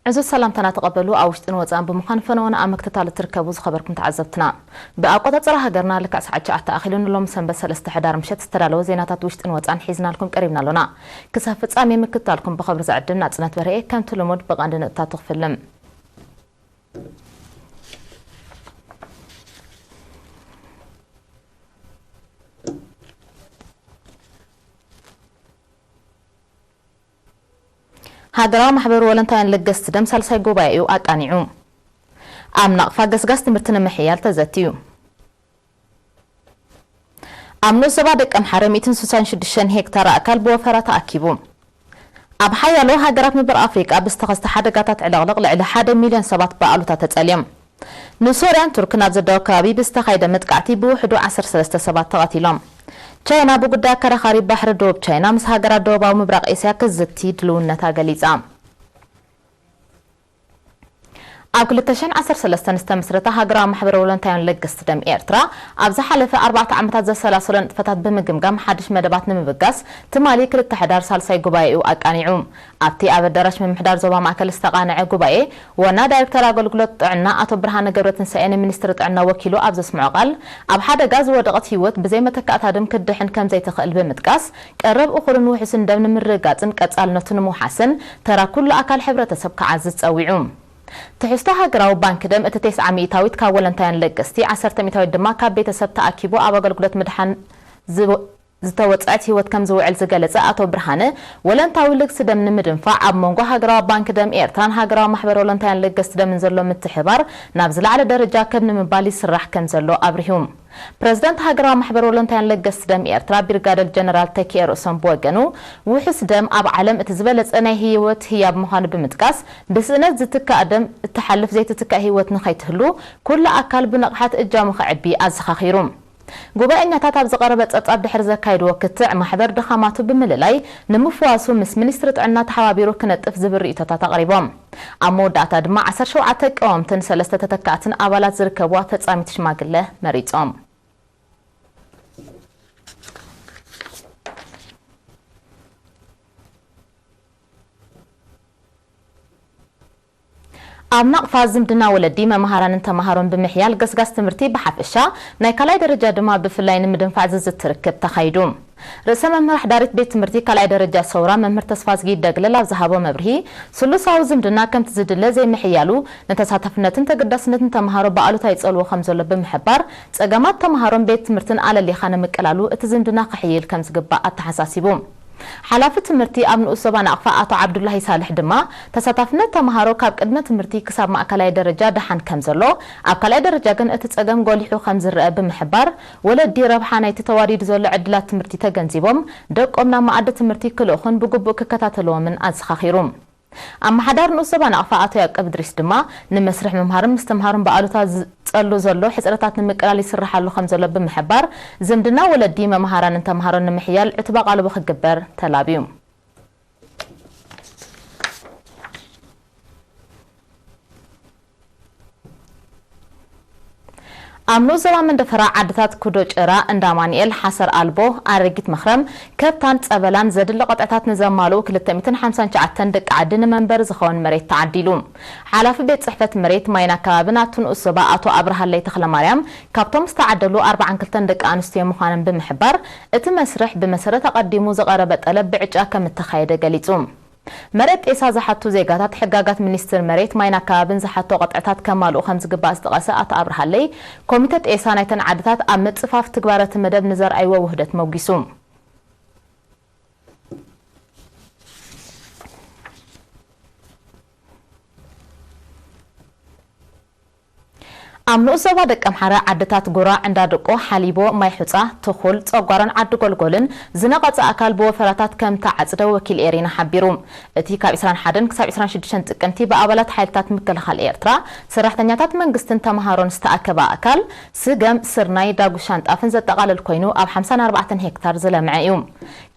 ዕዙዝ ሰላምታና ተቐበሉ። ኣብ ውሽጥን ወጻእን ብምዃን ፈነወና ኣብ ምክትታል እትርከቡ ዝኸበርኩም ተዓዘብትና፣ ብኣቆጻጽራ ሃገርና ልክዕ ሰዓት ትሽዓተ ኣኺሉ ንሎም ሰንበት ሰለስተ ሕዳር ምሸት ዝተዳለወ ዜናታት ውሽጥን ወጻእን ሒዝናልኩም ቀሪብና ኣሎና። ክሳብ ፍጻሜ ምክትታልኩም ብኽብሪ ዝዕድም ናጽነት በርሄ። ከምቲ ልሙድ ብቐንዲ ንእታቱ ክፍልም። ሃገራዊ ማሕበር ወለንታውያን ለገስቲ ደም ሳልሳይ ጉባኤኡ ኣቃኒዑ። ኣብ ናቕፋ ገስጋስ ትምህርቲ ንምሕያል ተዘትዩ። ኣብ ንኡስ ዞባ ደቀምሓረ ሚእትን ስሳን ሽዱሽተን ሄክታር ኣእካል ብወፈራ ተኣኪቡ። ኣብ ሓያሎ ሃገራት ምብራቕ ኣፍሪቃ ብዝተኸስተ ሓደጋታት ዕልቕልቕ ልዕሊ ሓደ ሚልዮን ሰባት ብኣሉታ ተጸልዮም። ንሶርያን ቱርክን ኣብ ዘዳወ ከባቢ ብዝተኻየደ መጥቃዕቲ ብውሕዱ ዓሰርተ ሰለስተ ሰባት ተቐቲሎም። ቻይና ብጉዳይ ኣከራኻሪ ባሕሪ ደቡብ ቻይና ምስ ሃገራት ደቡባዊ ምብራቕ ኤስያ ክዝቲ ድልውነታ ገሊጻ። ኣብ ክልተ ሽሕን ዓሰርተ ሰለስተን ዝተመስረተ ሃገራዊ ማሕበር ወለንታውያን ለገስቲ ደም ኤርትራ፣ ኣብ ዝሓለፈ ኣርባዕተ ዓመታት ዘሰላሰሎ ንጥፈታት ብምግምጋም ሓድሽ መደባት ንምብጋስ ትማሊ ክልተ ሕዳር ሳልሳይ ጉባኤኡ ኣቃኒዑ። ኣብቲ ኣብ ኣዳራሽ ምምሕዳር ዞባ ማእከል ዝተቓነዐ ጉባኤ፣ ዋና ዳይሬክተር ኣገልግሎት ጥዕና ኣቶ ብርሃነ ገብረትንሳኤ ንሚኒስትሪ ጥዕና ወኪሉ ኣብ ዘስምዖ ቃል፣ ኣብ ሓደጋ ዝወደቐት ህይወት ብዘይ መተካእታ ደም ክትድሕን ከም ዘይትኽእል ብምጥቃስ፣ ቀረብ እኹልን ውሑስን ደም ንምርግጋጽን ቀጻልነቱ ንምውሓስን ተራ ኩሉ ኣካል ሕብረተሰብ ክዓዝዝ ጸዊዑ። ትሕዝቶ ሃገራዊ ባንክ ደም እቲ ተስዓ ሚእታዊት ካብ ወለንታውያን ለገስቲ፣ ዓሰርተ ሚእታዊት ድማ ካብ ቤተሰብ ተኣኪቡ ኣብ ኣገልግሎት ምድሓን ዝወ-፣ ዝተወጽዐት ህይወት ከም ዝውዕል ዝገለጸ ኣቶ ብርሃነ፣ ወለንታዊ ልግሲ ደም ንምድንፋዕ ኣብ መንጎ ሃገራዊ ባንክ ደም ኤርትራን ሃገራዊ ማሕበር ወለንታውያን ለገስቲ ደምን ዘሎ ምትሕባር ናብ ዝለዓለ ደረጃ ከብ ንምባል ይስራሕ ከም ዘሎ ኣብሪሁ። ፕረዚደንት ሃገራዊ ማሕበር ወለንታውያን ለገስቲ ደም ኤርትራ ብሪጋደር ጀነራል ተኪኤ ርእሶም ብወገኑ፣ ውሑስ ደም ኣብ ዓለም እቲ ዝበለጸ ናይ ህይወት ህያብ ምዃኑ ብምጥቃስ፣ ብስእነት ዝትካእ ደም እትሓልፍ ዘይትትካእ ህይወት ንኸይትህሉ፣ ኩሉ ኣካል ብንቕሓት እጃሙ ከዕቢ ኣዘኻኺሩ። ጉባኤኛታት ኣብ ዝቐረበ ጸብጻብ ድሕሪ ዘካየድዎ ክትዕ፣ ማሕበር ድኻማቱ ብምልላይ ንምፍዋሱ ምስ ሚኒስትሪ ጥዕና ተሓባቢሩ ክነጥፍ ዝብል ርእይቶታት ኣቕሪቦም። ኣብ መወዳእታ ድማ ዓሰርተ ሸውዓተ ቀወምትን ሰለስተ ተተካእትን ኣባላት ዝርከብዋ ፈጻሚት ሽማግለ መሪጾም። ኣብ ናቕፋ ዝምድና ወለዲ መምሃራንን ተምሃሮን ብምሕያል ገስጋስ ትምህርቲ ብሓፈሻ ናይ ካልኣይ ደረጃ ድማ ብፍላይ ንምድንፋዕ ዝዝቲ ርክብ ተኻይዱ። ርእሰ መምህር ሓዳሪት ቤት ትምህርቲ ካልኣይ ደረጃ ሰውራ መምህር ተስፋዝጊ ደግለል ኣብ ዝሃቦ መብርሂ፣ ስሉሳዊ ዝምድና ከምቲ ዝድለ ዘይምሕያሉ ንተሳታፍነትን ተገዳስነትን ተምሃሮ ብኣሉታ ይጸልዎ ከም ዘሎ ብምሕባር፣ ጸገማት ተምሃሮን ቤት ትምህርትን ኣለሊኻ ንምቅላሉ እቲ ዝምድና ክሕይል ከም ዝግባእ ኣተሓሳሲቡ። ሓላፊ ትምህርቲ ኣብ ንኡስ ዞባ ናቕፋ ኣቶ ዓብዱላሂ ሳልሕ ድማ፣ ተሳታፍነት ተምሃሮ ካብ ቅድመ ትምህርቲ ክሳብ ማእከላይ ደረጃ ደሓን ከም ዘሎ፣ ኣብ ካልኣይ ደረጃ ግን እቲ ጸገም ጎሊሑ ከም ዝረአ ብምሕባር፣ ወለዲ ረብሓ ናይቲ ተዋዲዱ ዘሎ ዕድላት ትምህርቲ ተገንዚቦም፣ ደቆም ናብ መኣዲ ትምህርቲ ክልእኹን ብግቡእ ክከታተልዎምን ኣዘኻኺሩ። ኣመሓዳሪ ንኡስ ዞባ ናቕፋ ኣቶ ያዕቆብ እድሪስ ድማ፣ ንመስርሕ ምምሃርን ምስትምሃርን ብኣሉታ ዝጸሉ ዘሎ ሕጽረታት ንምቅላል ይስራሕ ኣሎ ከም ዘሎ ብምሕባር፣ ዝምድና ወለዲ መምሃራንን ተምሃሮን ንምሕያል ዕቱብ ኣቓልቦ ክግበር ተላብዩ። ኣብ ንኡስ ዞባ መንደፈራ ዓድታት ኩዶ ጭራ፣ እንዳ ኣማኑኤል፣ ሓሰር ኣልቦ፣ ኣረጊት መኽረም፣ ከብታን ጸበላን ዘድሊ ቅጥዕታት ንዘማልኡ ክልተ ሚእትን ሓምሳን ትሽዓተን ደቂ ዓዲ ንመንበሪ ዝኸውን መሬት ተዓዲሉ። ሓላፊ ቤት ጽሕፈት መሬት፣ ማይን ኣከባብን ኣብቲ ንኡስ ዞባ ኣቶ ኣብርሃለይ ተኽለማርያም፣ ካብቶም ዝተዓደሉ ኣርባዓን ክልተን ደቂ ኣንስትዮ ምዃነን ብምሕባር፣ እቲ መስርሕ ብመሰረት ኣቐዲሙ ዝቐረበ ጠለብ ብዕጫ ከም እተኻየደ ገሊጹ። መሬት ጤሳ ዝሓቱ ዜጋታት፣ ሕጋጋት ሚኒስትር መሬት፣ ማይን ኣከባብን ዝሓቶ ቅጥዕታት ከማልኡ ከም ዝግባእ ዝጠቐሰ ኣቶ ኣብርሃለይ፣ ኮሚተ ጤሳ ናይተን ዓድታት ኣብ ምጽፋፍ ትግባረ እቲ መደብ ንዘርኣይዎ ውህደት መጒሱ። ኣብ ንኡስ ዞባ ደቀምሓረ ዓድታት ጉራ፣ ዕንዳድቆ፣ ሓሊቦ፣ ማይ ሑጻ፣ ትኹል፣ ጸጓሮን ዓዲ ጎልጎልን ዝነቐጸ ኣካል ብወፈራታት ከም ተዓጽደ ወኪል ኤሪና ሓቢሩ። እቲ ካብ ዕስራን ሓደን ክሳብ ዕስራን ሽዱሽተን ጥቅምቲ ብኣባላት ሓይልታት ምክልኻል ኤርትራ፣ ሰራሕተኛታት መንግስትን ተመሃሮን ዝተኣከበ ኣካል፣ ስገም፣ ስርናይ፣ ዳጉሻን ጣፍን ዘጠቓልል ኮይኑ፣ ኣብ ሓምሳን ኣርባዕተን ሄክታር ዝለምዐ እዩ።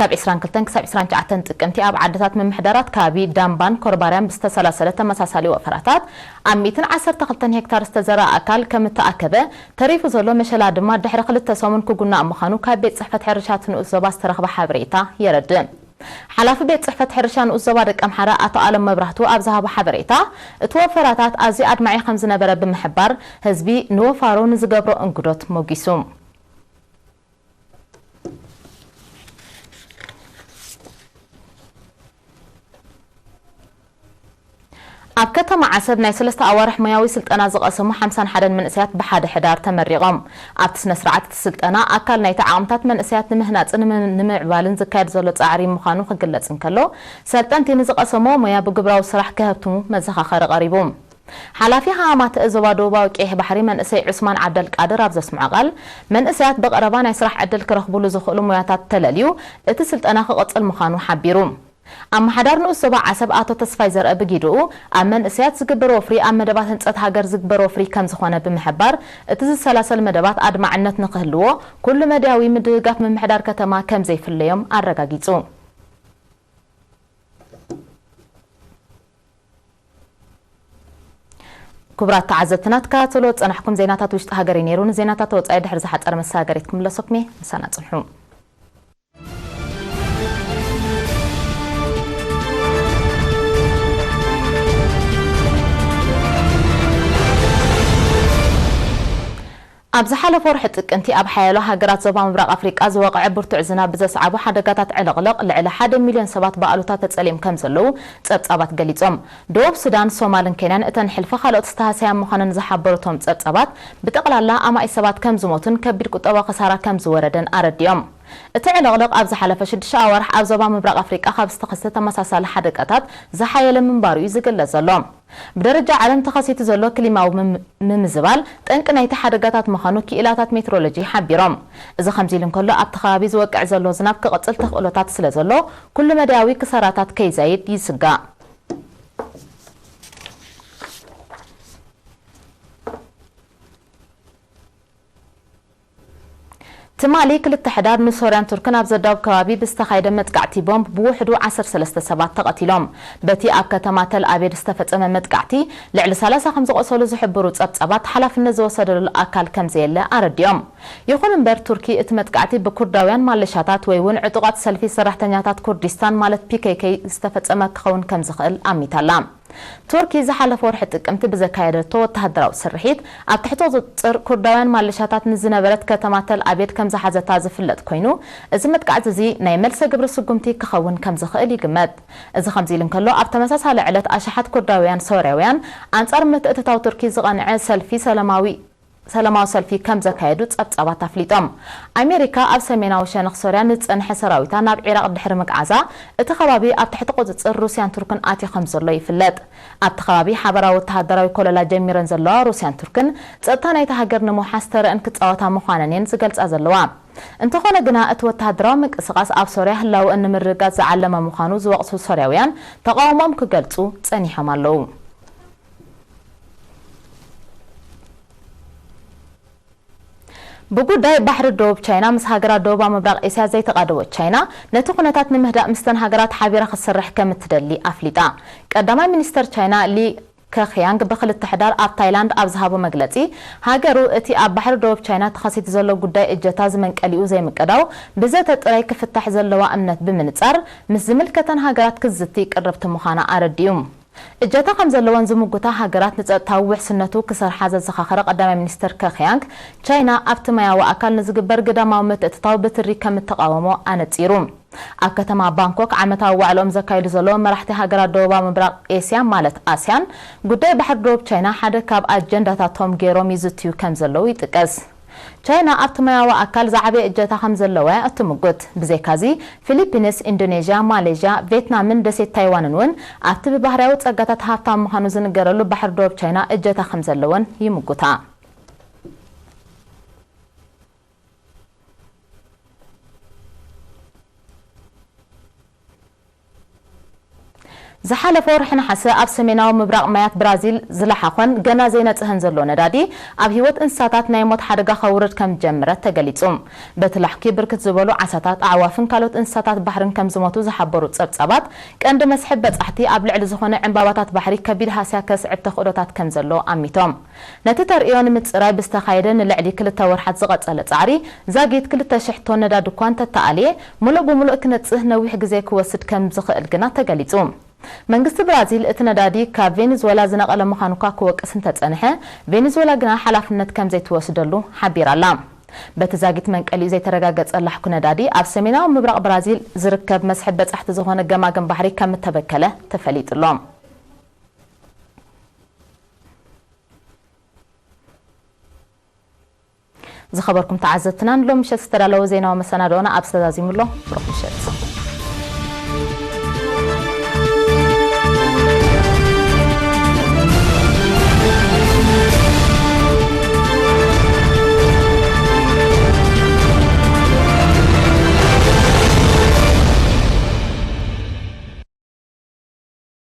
ካብ ዕስራን ክልተን ክሳብ ዕስራን ትሽዓተን ጥቅምቲ ኣብ ዓድታት ምምሕዳራት ከባቢ ዳምባን ኮርባርያን ብዝተሰላሰለ ተመሳሳሊ ወፈራታት፣ ኣብ ሚእትን ዓሰርተ ክልተን ሄክታር ዝተዘርኣ ኣካል ከም እተኣከበ፣ ተሪፉ ዘሎ መሸላ ድማ ድሕሪ ክልተ ሰሙን ክጉናእ ምዃኑ ካብ ቤት ጽሕፈት ሕርሻ እቲ ንኡስ ዞባ ዝተረኽበ ሓበሬታ የረድእ። ሓላፊ ቤት ጽሕፈት ሕርሻ ንኡስ ዞባ ደቀ ኣምሓራ ኣቶ ኣለም መብራህቱ ኣብ ዝሃቦ ሓበሬታ፣ እቲ ወፈራታት ኣዝዩ ኣድማዒ ከም ዝነበረ ብምሕባር፣ ህዝቢ ንወፋሩ ንዝገብሮ እንግዶት ሞጊሱ። ኣብ ከተማ ዓሰብ ናይ ሰለስተ ኣዋርሕ ሞያዊ ስልጠና ዝቐሰሙ ሓምሳን ሓደን መንእሰያት ብሓደ ሕዳር ተመሪቖም። ኣብቲ ስነ ስርዓት እቲ ስልጠና ኣካል ናይቲ ዓቕምታት መንእሰያት ንምህናጽን ንም-፣ ንምዕባልን ዝካየድ ዘሎ ጻዕሪ ምዃኑ ክግለጽ እንከሎ፣ ሰልጠንቲ ንዝቐሰሞ ሞያ ብግብራዊ ስራሕ ክህብትሙ መዘኻኸሪ ቀሪቡ። ሓላፊ ሃማማተ ዞባ ደቡባዊ ቀይሕ ባሕሪ መንእሰይ ዑስማን ዓብደልቃድር ኣብ ዘስምዖ ቃል፣ መንእሰያት ብቐረባ ናይ ስራሕ ዕድል ክረኽቡሉ ዝኽእሉ ሞያታት ተለልዩ እቲ ስልጠና ክቕጽል ምዃኑ ሓቢሩ። ኣመሓዳሪ ንኡስ ዞባ ዓሰብ ኣቶ ተስፋይ ዘርአ ብጊድኡ፣ ኣብ መንእሰያት ዝግበር ወፍሪ ኣብ መደባት ህንጸት ሃገር ዝግበር ወፍሪ ከም ዝኾነ ብምሕባር፣ እቲ ዝሰላሰል መደባት ኣድማዕነት ንኽህልዎ ኩሉ መዳያዊ ምድግጋፍ ምምሕዳር ከተማ ከም ዘይፍለዮም ኣረጋጊጹ። ክቡራት ተዓዘብትና፣ ትከታተልዎ ዝጸናሕኩም ዜናታት ውሽጢ ሃገር እዩ ነይሩ። ንዜናታት ወጻኢ ድሕሪ ዝሓጸረ መሰጋገሪት ክምለሰኩም እየ። ምሳና ጽንሑ። ኣብ ዝሓለፈ ወርሒ ጥቅምቲ ኣብ ሓያሎ ሃገራት ዞባ ምብራቕ ኣፍሪቃ ዝወቕዐ ብርቱዕ ዝናብ ብዘስዓቦ ሓደጋታት ዕልቕልቕ ልዕሊ ሓደ ሚልዮን ሰባት ብኣሉታ ተጸልዮም ከም ዘለዉ ጸብጻባት ገሊጾም። ደቡብ ሱዳን፣ ሶማልን ኬንያን እተን ሕልፊ ካልኦት ዝተሃሰያ ምዃነን ዝሓበሩ እቶም ጸብጻባት፣ ብጠቕላላ ኣማኢት ሰባት ከም ዝሞቱን ከቢድ ቁጠባዊ ክሳራ ከም ዝወረደን ኣረዲኦም። እቲ ዕልቕልቕ ኣብ ዝሓለፈ ሽዱሽተ ኣዋርሕ ኣብ ዞባ ምብራቕ ኣፍሪቃ ካብ ዝተኸስተ ተመሳሳሊ ሓደጋታት ዝሓየለ ምንባሩ እዩ ዝግለጽ ዘሎ። ብደረጃ ዓለም ተኸሲቱ ዘሎ ክሊማዊ ምም-፣ ምምዝባል ጠንቂ ናይቲ ሓደጋታት ምዃኑ ክኢላታት ሜትሮሎጂ ሓቢሮም። እዚ ከምዚ ኢሉ እንከሎ፣ ኣብቲ ከባቢ ዝወቅዕ ዘሎ ዝናብ ክቕጽል ተኽእሎታት ስለ ዘሎ፣ ኩሉ መዳያዊ ክሳራታት ከይዛይድ ይስጋእ። ትማሊ ክልተ ሕዳር ንሶርያን ቱርክን ኣብ ዘዳውብ ከባቢ ብዝተኻየደ መጥቃዕቲ ቦምብ ብውሕዱ ዓሰርተ ሰለስተ ሰባት ተቐቲሎም። በቲ ኣብ ከተማ ተል ኣቤድ ዝተፈጸመ መጥቃዕቲ ልዕሊ ሰላሳ ከም ዝቖሰሉ ዝሕብሩ ጸብጻባት፣ ሓላፍነት ዝወሰደሉ ኣካል ከም ዘየለ ኣረዲኦም። ይኹን እምበር፣ ቱርኪ እቲ መጥቃዕቲ ብኩርዳውያን ማለሻታት ወይ እውን ዕጡቓት ሰልፊ ሰራሕተኛታት ኩርዲስታን ማለት ፒ ኬ ኬ ዝተፈጸመ ክኸውን ከም ዝኽእል ኣሚታላ። ቱርኪ ዝሓለፈ ወርሒ ጥቅምቲ ብዘካየደቶ ወተሃደራዊ ስርሒት፣ ኣብ ትሕቲ ቁጽጽር ኩርዳውያን ማለሻታት ንዝነበረት ከተማ ተል ኣቤድ ከም ዝሓዘታ ዝፍለጥ ኮይኑ፣ እዚ መጥቃዕቲ እዚ ናይ መልሰ ግብሪ ስጉምቲ ክኸውን ከም ዝኽእል ይግመት። እዚ ከምዚ ኢሉ እንከሎ፣ ኣብ ተመሳሳሊ ዕለት ኣሽሓት ኩርዳውያን ሶርያውያን ኣንጻር ምትእትታው ቱርኪ ዝቐንዐ ሰልፊ ሰላማዊ ሰላማዊ ሰልፊ ከም ዘካየዱ ጸብጻባት ኣፍሊጦም። ኣሜሪካ ኣብ ሰሜናዊ ሸነኽ ሶርያ ንዝጸንሐ ሰራዊታ ናብ ዒራቕ ድሕሪ ምግዓዛ፣ እቲ ከባቢ ኣብ ትሕቲ ቁጽጽር ሩስያን ቱርክን ኣትዩ ከም ዘሎ ይፍለጥ። ኣብቲ ከባቢ ሓበራዊ ወተሃደራዊ ኮለላ ጀሚረን ዘለዋ ሩስያን ቱርክን፣ ጸጥታ ናይታ ሃገር ንምውሓስ ተረኣን ክጻወታ ምዃነን እየን ዝገልጻ ዘለዋ። እንተኾነ ግና፣ እቲ ወተሃደራዊ ምንቅስቓስ ኣብ ሶርያ ህላወኣን ንምርግጋጽ ዝዓለመ ምዃኑ ዝወቕሱ ሶርያውያን፣ ተቓውሞኦም ክገልጹ ጸኒሖም ኣለዉ። ብጉዳይ ባሕሪ ደቡብ ቻይና ምስ ሃገራት ደቡባዊ ምብራቕ ኤስያ ዘይተቓደወት ቻይና፣ ነቲ ኩነታት ንምህዳእ ምስተን ሃገራት ሓቢራ ክትሰርሕ ከም እትደሊ ኣፍሊጣ። ቀዳማይ ሚኒስተር ቻይና ሊ ከክያንግ ብክልተ ሕዳር ኣብ ታይላንድ ኣብ ዝሃቦ መግለጺ፣ ሃገሩ እቲ ኣብ ባሕሪ ደቡብ ቻይና ተኸሲቱ ዘሎ ጉዳይ እጀታ ዝመንቀሊኡ ዘይምቅዳው ብዘተ ጥራይ ክፍታሕ ዘለዋ እምነት ብምንጻር፣ ምስ ዝምልከተን ሃገራት ክትዝቲ ቅርብቲ ምዃና ኣረዲኡ። እጀታ ከም ዘለወን ዝምጉታ ሃገራት ንጸጥታዊ ውሕስነቱ ክሰርሓ ዘዘኻኸረ ቀዳማይ ሚኒስተር ከክያንግ፣ ቻይና ኣብቲ ማያዊ ኣካል ንዝግበር ግዳማዊ ምትእትታው ብትሪ ከም እትቃወሞ ኣነጺሩ። ኣብ ከተማ ባንኮክ ዓመታዊ ዋዕላኦም ዘካይዱ ዘለዉ መራሕቲ ሃገራት ደቡባዊ ምብራቕ ኤስያ ማለት ኣስያን፣ ጉዳይ ባሕሪ ደቡብ ቻይና ሓደ ካብ ኣጀንዳታቶም ገይሮም ይዝትዩ ከም ዘለዉ ይጥቀስ። ቻይና ኣብቲ ማያዊ ኣካል ዝዓበየ እጀታ ከም ዘለዋ እያ እትምጉት። ብዘይካዚ፣ ፊሊፒንስ፣ ኢንዶኔዥያ፣ ማሌዥያ፣ ቬትናምን ደሴት ታይዋንን እውን ኣብቲ ብባህርያዊ ጸጋታት ሃብታም ምዃኑ ዝንገረሉ ባሕሪ ደቡብ ቻይና እጀታ ከም ዘለወን ይምጉታ። ዝሓለፈ ወርሒ ነሓሰ ኣብ ሰሜናዊ ምብራቕ ማያት ብራዚል ዝለሓኾን ገና ዘይነጽሀን ዘሎ ነዳዲ፣ ኣብ ህይወት እንስሳታት ናይ ሞት ሓደጋ ከውርድ ከም ዝጀመረ ተገሊጹ። በቲ ላሕኪ ብርክት ዝበሉ ዓሳታት፣ ኣዕዋፍን ካልኦት እንስሳታት ባሕርን ከም ዝሞቱ ዝሓበሩ ጸብጻባት፣ ቀንዲ መስሕብ በጻሕቲ ኣብ ልዕሊ ዝኾነ ዕምባባታት ባሕሪ ከቢድ ሃስያ ከስዕብ ተኽእሎታት ከም ዘሎ ኣሚቶም። ነቲ ተርእዮ ንምጽራይ ብዝተኻየደ ንልዕሊ ክልተ ወርሓት ዝቐጸለ ጻዕሪ፣ ዛጊት ክልተ ሽሕ ቶን ነዳዲ እኳ እንተተኣልየ፣ ምሉእ ብምሉእ ክነጽህ ነዊሕ ግዜ ክወስድ ከም ዝኽእል ግና ተገሊጹ። መንግስቲ ብራዚል እቲ ነዳዲ ካብ ቬኔዙዌላ ዝነቐለ ምዃኑ እኳ ክወቅስ እንተጸንሐ፣ ቬኔዙዌላ ግና ሓላፍነት ከም ዘይትወስደሉ ሓቢራ ኣላ። በቲ ዛጊት መንቀሊኡ ዘይተረጋገጸ ላሕኩ ነዳዲ ኣብ ሰሜናዊ ምብራቕ ብራዚል ዝርከብ መስሕብ በጻሕቲ ዝኾነ ገማግም ባሕሪ ከም እተበከለ ተፈሊጡ ኣሎ። ዝኸበርኩም ተዓዘብትና፣ ንሎሚ ምሸት ዝተዳለወ ዜናዊ መሰናድኦና ኣብዚ ተዛዚሙ ኣሎ። ብሩኽ ምሸት።